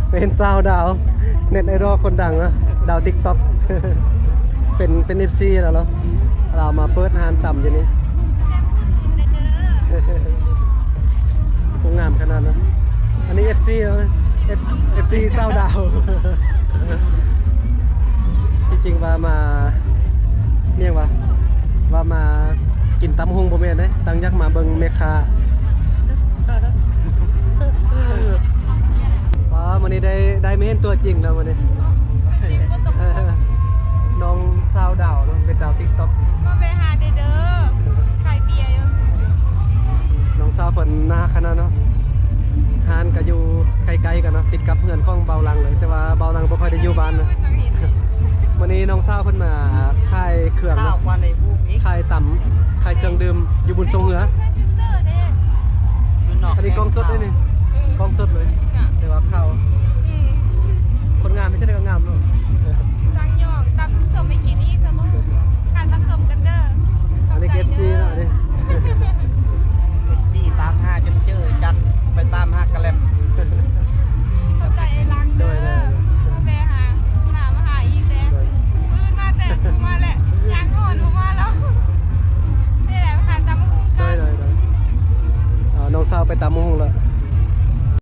ເປັນສາວດາວ ເນັດໄອດອລຄົນດັງເນາະ ດາວຕິກຕັອກ ເປັນ ເປັນເອັຟຊີແລ້ວເນາະ ລາວມາເປີດຮ້ານຕຳຢູ່ນີ້ ໂອ້ ງາມຂະໜາດເນາະ ອັນນີ້ເອັຟຊີເນາະ ເອັຟ ເອັຟຊີສາວດາວ ທີ່ຈິງວ່າມາ ແມ່ນຫຍັງວະ ວ່າມາກິນຕຳຫຸ່ງບໍ່ແມ່ນເດ້ ຕັ້ງໃຈຢາກມາເບິ່ງແມ່ຄ້າ ວ້າ ມື້ນີ້ໄດ້ ໄດ້ມາເຫັນຕົວຈິງແລ້ວມື້ນີ້ ຈິງບໍ່ຕ້ອງ ນ້ອງສາວດາວເນາະ ເປັນດາວຕິກຕັອກ ມາແວະຫາແດ່ເດີ ຂາຍເບຍຢູ່ ນ້ອງສາວເພິ່ນໜ້າຮັກຂະໜາດເນາະ ຮ້ານກໍຢູ່ໃກ້ໆກັນເນາະ ຕິດກັບເຮືອນຂອງເບົາຫຼັງເລີຍ ແຕ່ວ່າເບົາຫຼັງບໍ່ຄ່ອຍໄດ້ຢູ່ບ້ານນະ ມື້ນີ້ນ້ອງສາວເພິ່ນມາຂາຍເຄື່ອງເນາະ ຂາຍຕຳ ຂາຍເຄື່ອງດື່ມ ຢູ່ບຸນຊ່ວງເຮືອ ອັນນີ້ກ້ອງສົດເດ້ນີ້ ກ້ອງສົດເລີຍ ແຕ່ວ່າຂ່າວ